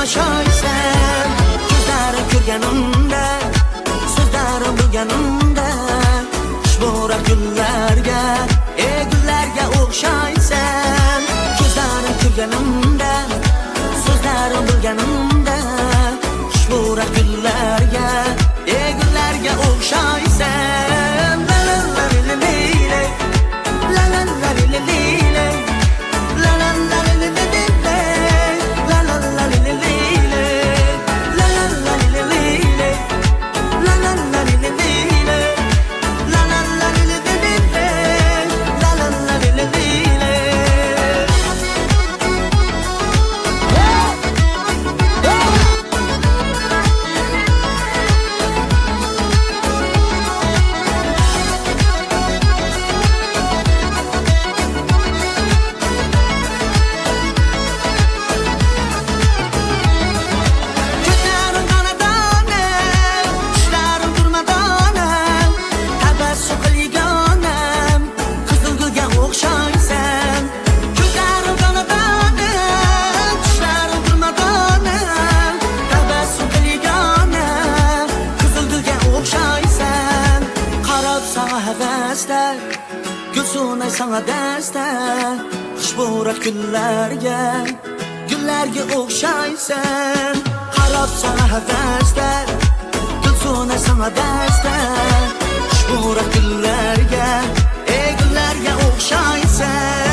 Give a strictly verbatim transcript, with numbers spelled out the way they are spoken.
ئوخشايسەن. كۆزلىرىڭ كۆرگىنىمدە، سۆزلىرىڭ بىلگىنىمدە، خۇشبۇراق گۈللەرگە، ئەي گۈللەرگە ئوخشايسەن. كۆزلىرىڭ كۆرگىنىمدە، سۆزلىرىڭ بىلگىنىمدە، خۇشبۇراق گۈللەرگە، ئەي گۈللەرگە ئوخشايسەن. لا لا لا لا لا لا. كۆزلىرىڭ دانە دانە، قۇشلىرىڭ تۇرما دانە، تەبەسسۇم قىل يېگانەم، قىزىل گۈلگە ئوخشايسەن. كۆزلىرىڭ دانە دانە، قۇشلىرىڭ تۇرما دانە، تەبەسسۇم قىل يېگانەم، قىزىل گۈلگە ئوخشايسەن. قاراپ ساڭا ھەۋەستە، گۈل سۇناي ساڭا دەستە، خۇشبۇراق گۈللەرگە، گۈللەرگە ئوخشايسەن. قاراپ ساڭا ھەۋەستە، گۈل سۇناي ساڭا دەستە، خۇشبۇراق گۈللەرگە، ئەي گۈللەرگە ئوخشايسەن.